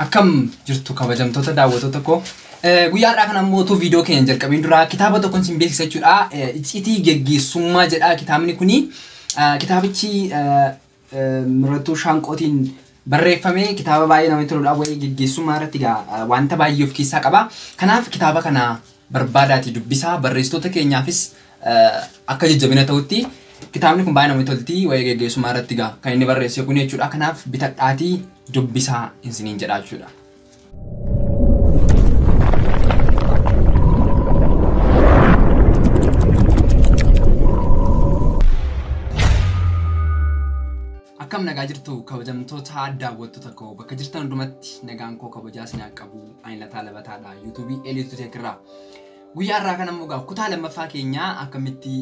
Akkam jirtu kabajamtoota daawwattoota koo. Guyyaa har'aa kana immoo utuu viidiyoo keenya jalqabiin dura kitaaba tokkoon isin beeksisa jechuudha. Icciitii geggeessummaa jedha kitaabni kuni. Kitaabichi Miratuu Shaanqootiin barreeffame, kitaaba baay'ee namatti toludha. Waa'ee geggeessummaa irratti egaa wanta baay'ee of keessaa qaba. Kanaaf kitaaba kana barbaadaati dubbisaa. Barreessitoota keenyaafis akka jajjabina ta'utti kitaabni kun baay'ee namatti tolti. Waa'ee geggeessummaa irratti egaa kan inni barreesse kun jechuudha. Kanaaf bitadhaatii dubbisaa isiniin jedha jechuudha. Akkam nagaa jirtu kabajamtoota daawwattoota koo, bakka jirtan hundumatti nagaan koo kabajaa isin haa qabu. Ani Lataa Labataadha, yuutuubii Eliitu Teekirraa. Guyyaa har'aa kana immoo kutaa lammaffaa keenyaa akkamitti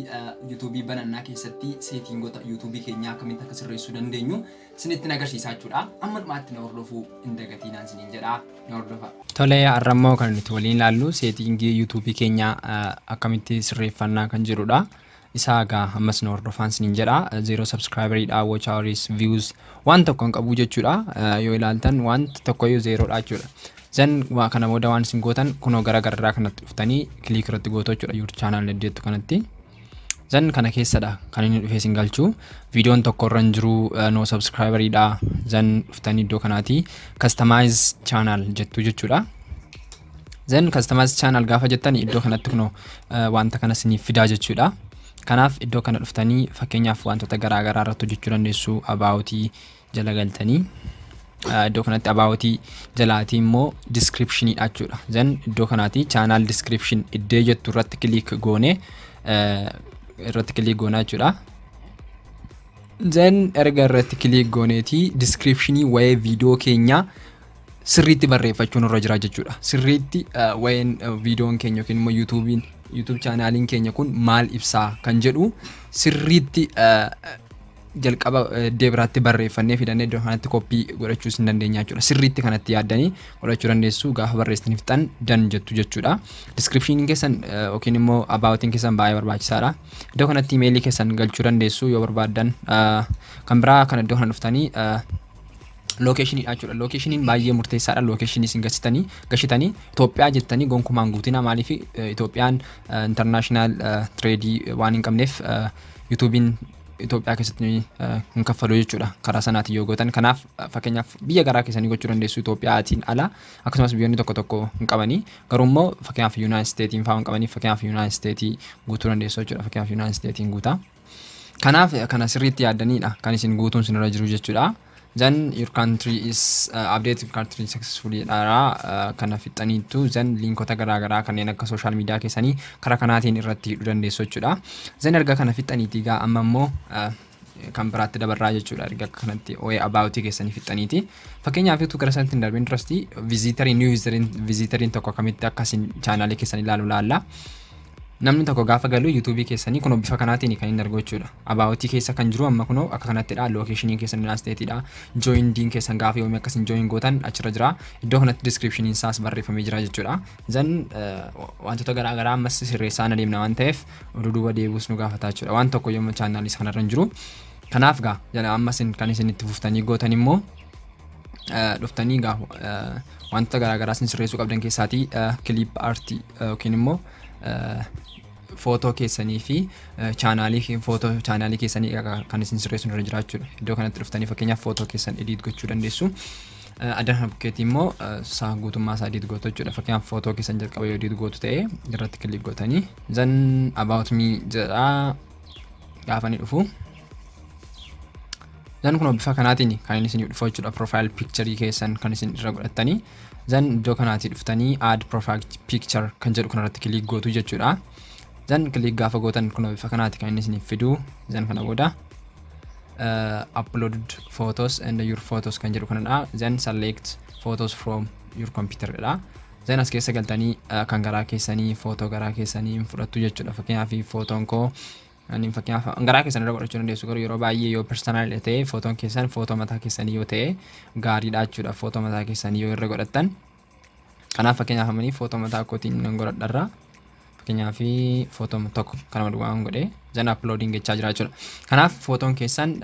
yuutuubii banannaa keessatti seetiingota yuutuubii keenyaa akkamitti akka sirreessuu dandeenyu isinitti agarsiisaa jechuudha. Amma dhumaatti na hordofuu hin dagatinaan isiniin jedha, na hordofa. Tole, har'a immoo kan nuti waliin ilaallu seetiingii yuutuubii keenyaa akkamitti sirreeffannaa kan jedhudha. Isaa egaa ammas na hordofaan isiniin jedha. Zero subscriberiidha, watch hours, views waan tokko hin qabu jechuudha. Yoo ilaaltan wanta tokko iyyuu zeeroodha jechuudha. Zan waa kana booda waan isin gootan kunoo gara gararraa kanatti dhuftanii click irratti gootu jechuudha, your channel iddeettu kanatti. Zan kana keessadha kan inni dhufee isin galchu. Viidiyoon tokko irra hin jiru, no subscriberiidha. Zan dhuftanii iddoo kanaati customize channel jettu jechuudha. Zan customize channel gaafa jettan iddoo kanatti kunoo wanta kana isiniif fidaa jechuudha. Kanaaf iddoo kana dhuftanii fakkeenyaaf wantoota garaa garaa irratti hojjechuu dandeessu. Aboutii jala galtanii iddoo kanatti aboutii jalaatii immoo descriptioniidha jechuudha. Zan iddoo kanaati channel description iddoo jettu irratti click goone irratti click goonaa jechuudha. Zan erga irratti click gooneetii descriptionii waa'ee viidiyoo keenyaa sirriitti barreeffachuun irra jira jechuudha. Sirriitti waa'een viidiyoon keenya yookiin immoo yuutuubiin YouTube chaanaaliin keenya kun maal ibsaa kan jedhu sirriitti jalqaba iddoo biraatti barreeffannee fidannee iddoo kanatti koppii godhachuus hin dandeenya jechuudha. Sirriitti kanatti yaaddanii godhachuu dandeessu, gaafa barreessitanii fixan dan jettu jechuudha. Descriptioniin keessan yookiin immoo aboutiin keessan baay'ee barbaachisaadha. Iddoo kanatti imeelii keessan galchuu dandeessu yoo barbaaddan. Kan biraa kan iddoo kana dhuftanii lookeeshiniidha jechuudha. Lookeeshiniin baay'ee murteessaadha. Lookeeshinii isin gashitanii Itoophiyaa jettanii gonkumaan guutina. Maaliif Itoophiyaan international tireedii waan hin qabneef yuutuubiin Itoophiyaa keessatti hin kaffalu jechuudha. Karaa sanaatiin yoo gootan. Kanaaf fakkeenyaaf biyya garaa keessanii gochuu dandeessu Itoophiyaatiin ala, akkasumas biyyoonni tokko tokko hin qabanii. Garuu immoo fakkeenyaaf Yuunaayit Isteetiin fa'aa hin qabanii, fakkeenyaaf Yuunaayit Isteetii guutuu dandeessu jechuudha. Fakkeenyaaf Yuunaayit Isteetiin guutaa. Kanaaf kana sirriitti yaaddaniidha kan isin guutuun isinirra jiru jechuudha. Then your country is update your country successfully dha kana fixaniitu then linkota garaa garaa kanneen akka social media keessanii karaa kanaatiin irratti hidhuu dandeessu jechuudha. Then erga kana fixaniiti egaa amma immoo kan biraatti dabarraa jechuudha. Erga kanatti waa'ee about keessanii fixaniiti. Fakkeenyaaf utuu gara sanatti hin darbin duratti visitorii new visitoriin tokko akkamitti akka isin chaanaalii keessan ilaalu laalla. Namni tokko gaafa galu yuutuubii keessanii kunoo bifa kanaatiin kan inni argu jechuudha. Aboutii keessa kan jiru amma kunoo akka kanattidha. Lookeeshiniin keessan Yuunaayit Isteetiidha. Joindiin keessan gaafa yoomii akkasin join gootan achirra jira. Iddoo kanatti descriptioniin isaas barreeffamee jira jechuudha. Zan wantoota garaa garaa ammas sirreessaa adeemna waan ta'eef duuba deebius nu gaafata jechuudha. Waan tokko yommuu chaanaalii kanarra hin jiru. Kanaaf gaa ammas kan isin itti fuftanii gootan immoo dhuftanii gaa wantoota garaa garaa isin sirreessuu qabdan keessaatii clip artii yookiin immoo footoo keessanii fi chaanaalii footoo chaanaalii keessanii kan isin sirreessuun irra jira jechuudha. Iddoo kanatti dhuftanii fakkeenyaaf footoo keessan edit gochuu dandeessu. Adda kana bukkeetii immoo isaa guutummaa isaa edit gootu jechuudha. Fakkeenyaaf footoo keessan jalqaba yoo edit gootu ta'e irratti click gootanii then about me jedhaa gaafa ni dhufu. Then kun bifa kanaatiin kan inni isinii dhufu jechuudha. Profile picture keessan kan isin irra godhattanii. Then iddoo kanaatii dhuftanii add profile picture kan jedhu kanarratti click gootu jechuudha. Then click gaafa gootan kun bifa kanaati kan inni isiniif fidu. Then kana booda uploaded photos and your photos kan jedhu kanadha. Then select photos from your computer dha. Then as keessa galtanii kan garaa keessanii footoo garaa keessanii fudhattu jechuudha. Fakkeenyaaf footoon koo ani fakkeenyaaf garaa keessan irra godhachuu dandeessu, garuu yeroo baay'ee yoo personal ta'e footoon keessan footoo mataa keessanii yoo ta'e gaariidha jechuudha. Footoo mataa keessanii yoo irra godhattan. Kanaaf fakkeenyaaf amanii footoo mataa kootiin nan godhadharra. Fakkeenyaaf footoo tokko kanuma duwwaan godhee then uploading jechaa jira jechuudha. Kanaaf footoon keessan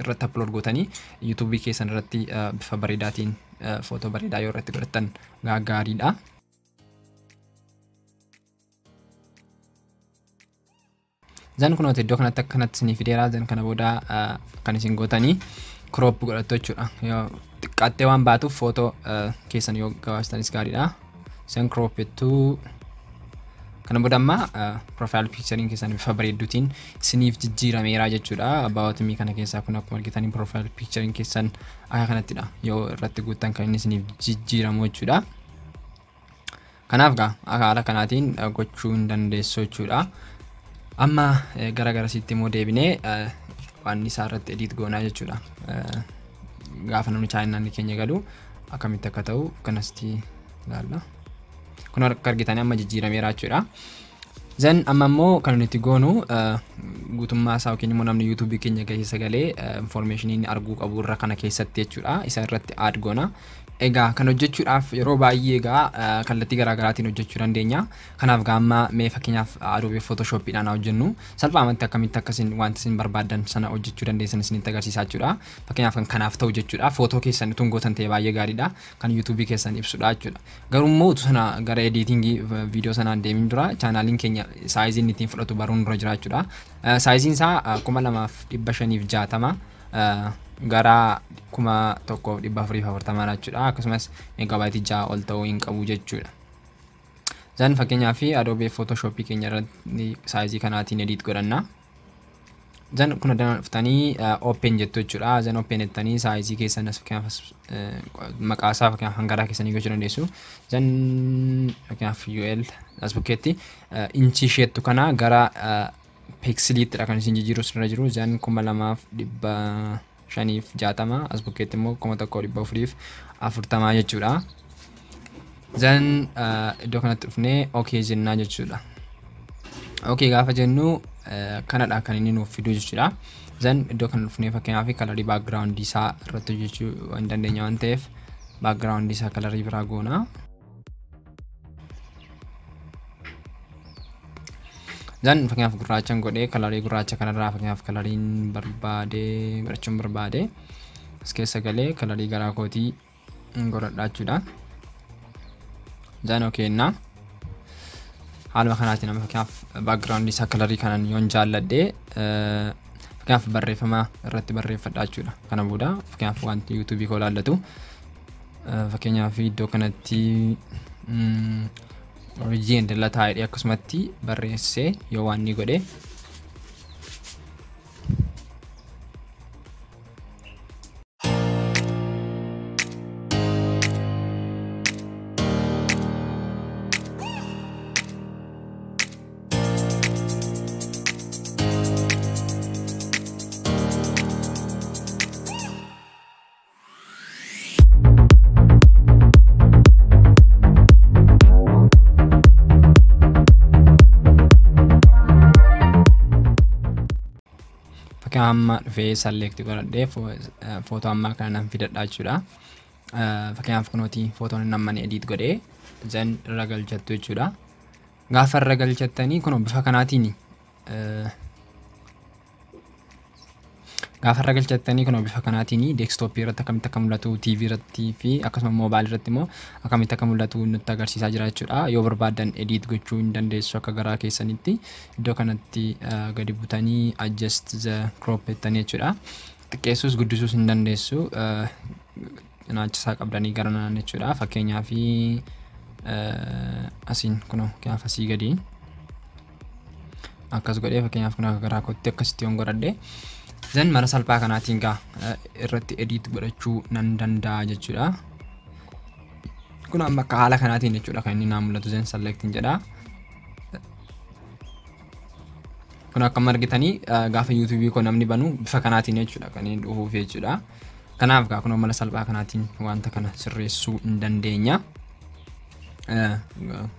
irratti upload gootanii yuutuubii keessan irratti bifa bareedaatiin footoo bareedaa yoo irratti godhattan gaariidha. Zan kunooti iddoo kanatti akkanatti isinii fideera. Zan kana booda kan isin gootanii crop godhattu jechuudha. Yoo xiqqaattee waan baatuuf footoo keessan yoo gabaabsitanis gaariidha. Zan crop jettuu kana booda amma profile picturein keessan bifa bareedduutiin isiniif jijjiirameera jechuudha. About me kana keessaa kun akkuma argitanii profile picturein keessan akka kanattidha. Yoo irratti guuttan kan inni isiniif jijjiiramu jechuudha. Kanaaf gaa haala kanaatiin gochuu hin dandeessu jechuudha. Amma gara garasitti immoo deebinee waan isaa irratti edit goonaa jechuudha. Gaafa namni chaayinaan keenya galu akkamitti akka ta'u kanasti ilaalla. Kun akka argitanii amma jijjiirameera jechuudha. Zan amma immoo kan nuti goonu guutummaa isaa yookiin immoo namni YouTube keenya keessa galee information inni arguu qabu irra kana keessatti jechuudha. Isa irratti add goona. Egaa kan hojjechuudhaaf yeroo baay'ee egaa kallattii garaagaraatiin hojjechuu dandeenya. Kanaaf amma mee fakkeenyaaf Adobe Photoshopidhaan haa hojjennu. Salphaamatti akkamitti akkasiin wanti isin barbaaddan sana hojjechuu dandeessan isinitti agarsiisaa jechuudha. Fakkeenyaaf kan kanaaf ta'u jechuudha. Footoo keessan utuu hin gootan ta'e baay'ee gaariidha. Kan YouTube keessan ibsudha jechuudha. Garuu immoo utuu sana gara editingii viidiyoo sanaan deemin dura chaanaaliin keenya saayiziin ittiin fudhatu baruun dura jira jechuudha. Saayiziin isaa 2560 gara 1440 jechuudha. Akkasumas meegaabaayitii 6 ol ta'uu hin qabu jechuudha. Zan fakkeenyaaf Adobe Photoshop keenya irratti saayizii kanaatiin edit godhanna. Zan kun addana dhuftanii open jettu jechuudha. Zan open jettanii saayizii keessan as fakkeenyaaf maqaa isaa fakkeenyaaf hangaraa keessanii gochuu dandeessu. Zan fakkeenyaaf UL as bukkeetti inchii isheettu kana gara piksiliittidha kan isin jijjiiru sirra jiru. Zan 2560 as bukkeetti immoo 1440 jechuudha. Zan iddoo kanatti dhufnee okay jennaa jechuudha. Okay gaafa jennu kanadha kan inni nuuf fidu jechuudha. Zan iddoo kana dhufnee fakkeenyaaf kalarii background isaa irratti hojjechuu hin dandeenya waan ta'eef background isaa kalarii biraa goona. Zan fakkeenyaaf gurraachan godhee kalarii gurraacha kanarraa fakkeenyaaf kalariin barbaade godhachuun barbaade as keessa galee kalarii garaa kootii godhadhaa jechuudha. Zan okay jenna. Haaluma kanaatiin amma fakkeenyaaf background isaa kalarii kanaan yoon jaalladhe fakkeenyaaf barreeffama irratti barreeffadhaa jechuudha. Kana booda fakkeenyaaf wanti YouTube koo laallatu fakkeenyaaf iddoo kanatti origin dalataa jedhee akkasumatti barreessee yoo waan ni godhe amma dhufee select godhadhee footoo ammaa kana nan fidadhaa jechuudha. Fakkeenyaaf kunooti footoon inni amma edit godhee zan irra galchattu jechuudha. Gaafa irra galchattanii kunoo bifa kanaatiin gaafa irra galchattanii kunoo bifa kanaatiin desktop irratti akkamitti akka mul'atu TV irratti fi akkasuma mobile irratti immoo akkamitti akka mul'atu nutti agarsiisaa jira jechuudha. Yoo barbaaddan edit gochuu hin dandeessu akka garaa keessanitti iddoo kanatti gadi butanii adjust the crop jettanii jechuudha. Xiqqeessuus guddisuus hin dandeessu cinaacha isaa qabdanii gara naan jechuudha. Fakkeenyaaf asiin kunoo fakkeenyaaf asii gadi akkas godhee fakkeenyaaf kun akka garaa kootti akkasitti yoon godhadhe Zan mala salphaa kanaatiin gaa irratti edit godhachuu nan danda'a jechuudha. Kun amma akka haala kanaatiin jechuudha kan inni naa mul'atu zan selecting jedha. Kun akkuma argitanii gaafa YouTube koo namni banu bifa kanaatiin jechuudha kan inni dhufuuf jechuudha. Kanaaf gaa kun mala salphaa kanaatiin wanta kana sirreessuu hin dandeenya.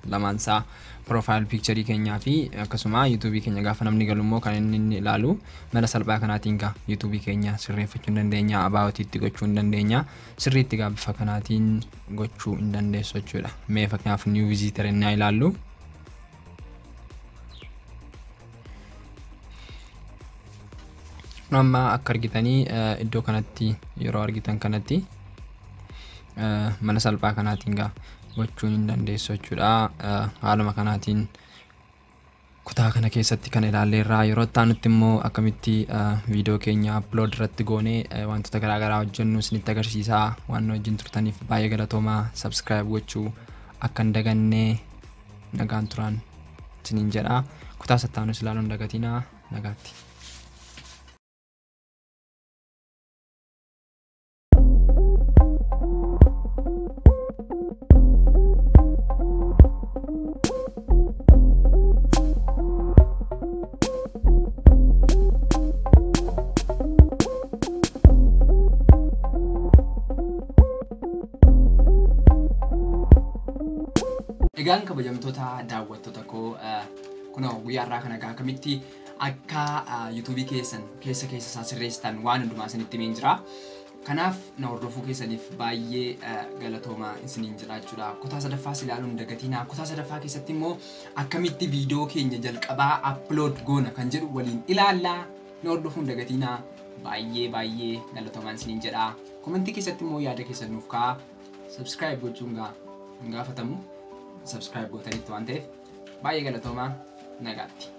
Lamaan isaa profile picture keenyaa fi akkasuma YouTube keenya gaafa namni galu immoo kan inni ilaalu mala salphaa kanaatiin gaa YouTube keenya sirreeffachuu hin dandeenya, about itti gochuu hin dandeenya, sirriitti gaa bifa kanaatiin gochuu hin dandeessu jechuudha. Mee fakkeenyaaf new visitor inni ilaallu. Amma akka argitanii iddoo kanatti yeroo argitan kanatti Mala salphaa kanaatiin gaa gochuun hin dandeessu jechuudha. Haaluma kanaatiin kutaa kana keessatti kan ilaalleerraa yeroo itti aanutti immoo akkamitti viidiyoo keenya upload irratti goonee wantoota garaagaraa hojjennu isinitti agarsiisaa. Waan nu wajjin turtaniif baay'ee galatoomaa. Subscribe gochuu akka hin dagannee nagaan turaan isiniin jedha. Kutaa sattaanus ilaaluun hin dagatinaa. Nagaatti. Egaan kabajamtoota daawwattoota koo, kunoo guyyaa har'aa kana egaa akkamitti akka yuutuubii keessan keessa keessa isaa sirreessitan waan hundumaa isinitti himeen jira. Kanaaf na hordofuu keessaniif baay'ee galatoomaa isiniin jira jechuudha. Kutaa sadaffaas ilaaluun hin dagatinaa. Kutaa sadaffaa keessatti immoo akkamitti viidiyoo keenya jalqabaa upload goona kan jedhu waliin ilaallaa. Na hordofuu hin dagatinaa. Baay'ee baay'ee galatoomaa isiniin jedha. Komentii keessatti immoo yaada keessan nuuf kaa'aa. Subscribe gochuun gaa hin gaafatamu. Subscribe gootanitti waan ta'eef baay'ee galatoomaa, nagaatti.